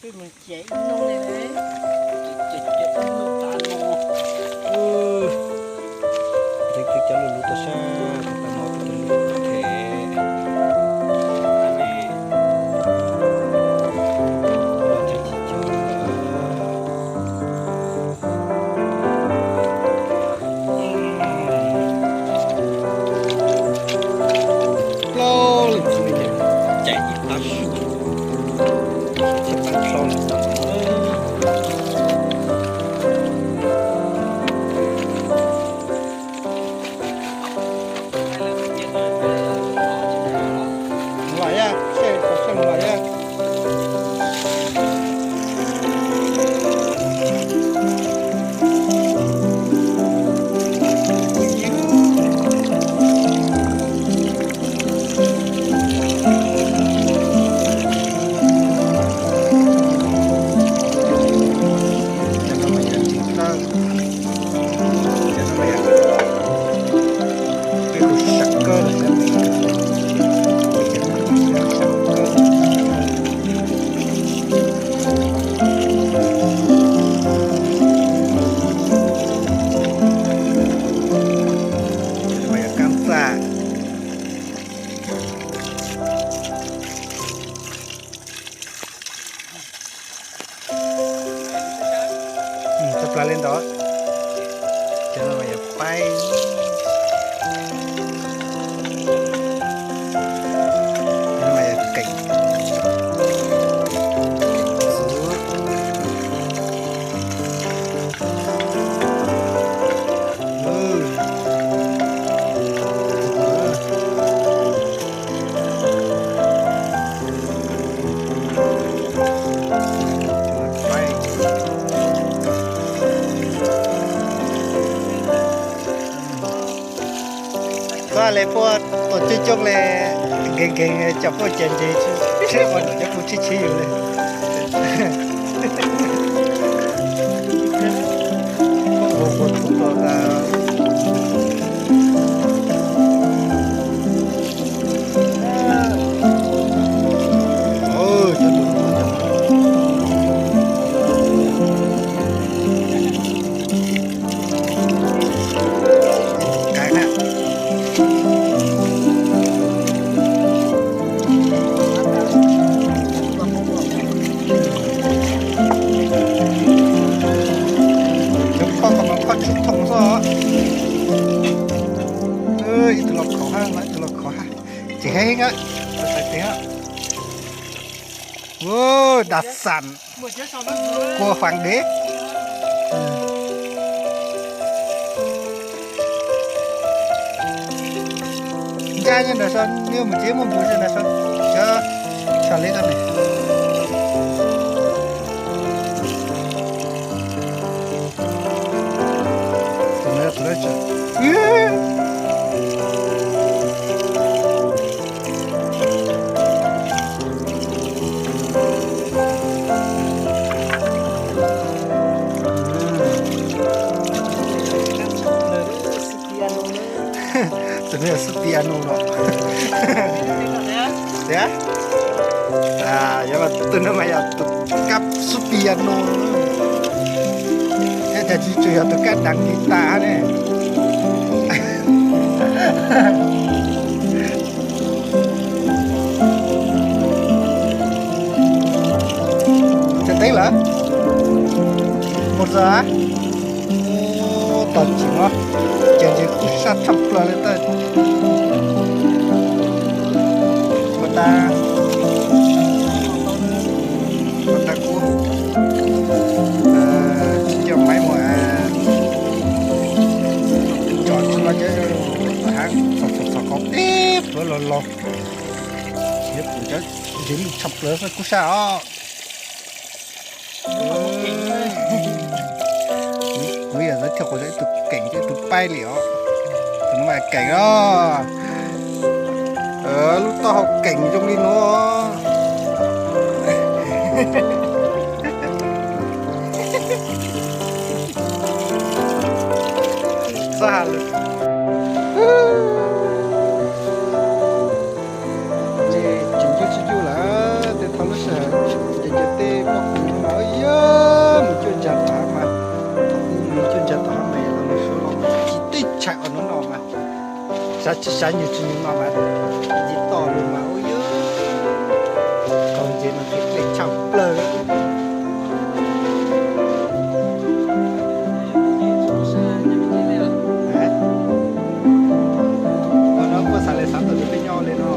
Peb mus cem ib nub li. Cem ib nub tas no. Cov lus lus tau sab, tau no tus lus them. Plaub leej txiv neej cem ib pab su, cem ib pab plaub leej. Mus lawm yog, seb, seb mus lawm yog. Cov no mas yog txiv dawb, cov no mas yog peb hu sab kawb los. Cov no mas yog kab txaj. Txog plaws li ntawd, cov no mas yog paib, cov no mas yog keem. Koj le puab tus coob coob le, nkees nkees cov puab cem ntses, tsis ua num cov kuv tsis tsis yus le. Cov khob ko mas khob tsis thoom xwb. Ib tug los khov hab, ib tug los khov hab. Tseem heev heev, sawv daws. Ua, đặc sản của hoàng đế. Ncaj nyob ntawm saum, nws mus tsev muaj npus nyob ntawm saum, cov tsam li tau ne. Tus no yog xub piano no. Tiag, yog tus no mas yog tus kab xub piano, thiab cas tsis tsuas yog tus kab deev guitar ne. Tseem teeb lawm. Mus txog tom tsev no, ces ntses kub sab tshaj plaws li ntawd. Ua tas, ua tas kuv tsis nco maiv mus tso tsis no ces hab txhom txhom txhom qhov teb pluav los los. Yuav pum cov ntses lwj tshaj plaws xwb kub sab os. Kuv yog zov thiaj quas zov ib tug keem thiab ib tug paib li os. Tus no mas keem os. Lub taub hau keem zoo li no. Xab has lawm. Ces tseem yuj tsis yuj lawm, tej thaum lub sij hawm ces nce teb pom Sab tsi sab nyuag tsi nyuag no mas ntsis toj lug mas ua yog qhov ntses no ces dlej tshaj plawg. Qhov no puab xav le xav tau tus peb nyob le no.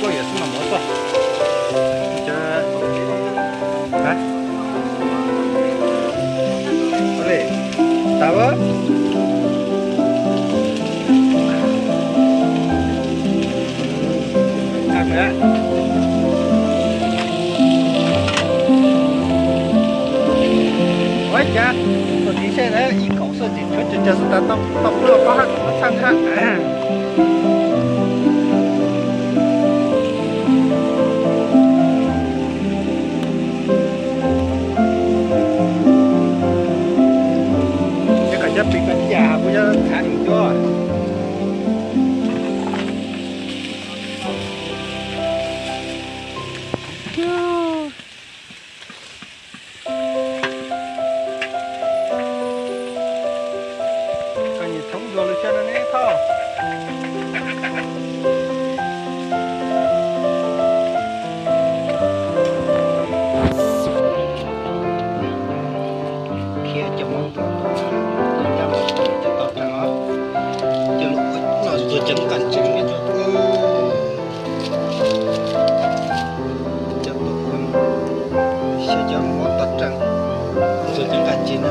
Tuaj yuav xwb mas muab tuaj. Tas lawm. Ua cas tus txiv seb na ib kaum xwb tsis tshuav tsis tsawg xwb tas tau pub los pab hab txhaj hab. Cov koj cov pis koj cam kuv yuav txhav nws cuab. Koj nyiam thoob dua lub siab no ne thoj. Khiav cov mov ntxuav ntxuav ncaj ncaj los cov toj roob os, coj los ua los ntxuav cov nqaij ntses me ntsuav. Cov tuaj ua xyov cov mov toj roob ntxuav cov nqaij ntses na.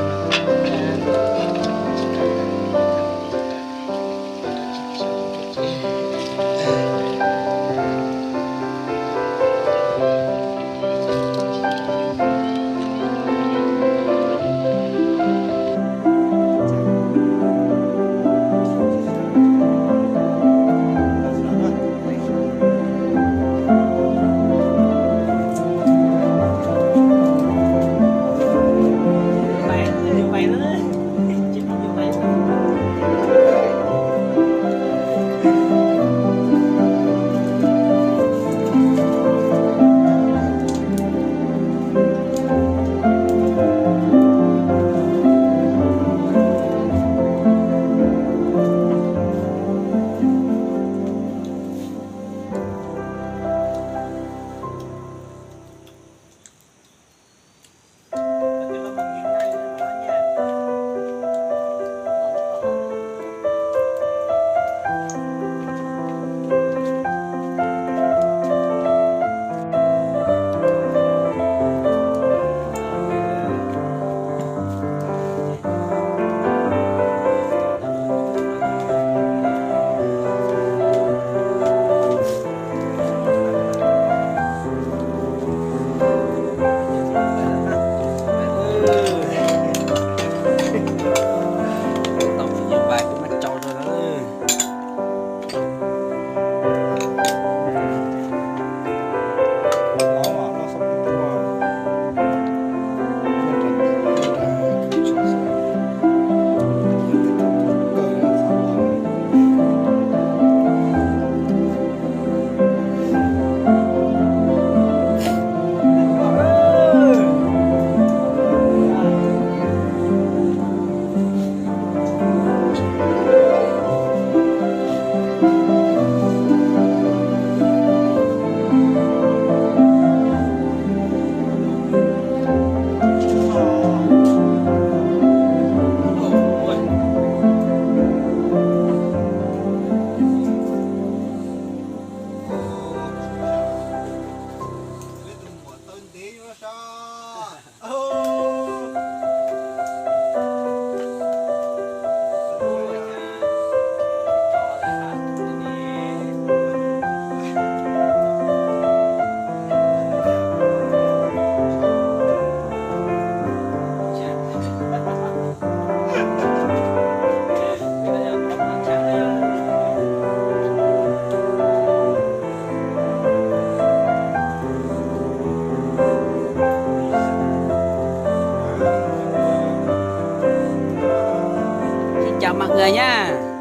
Nyab.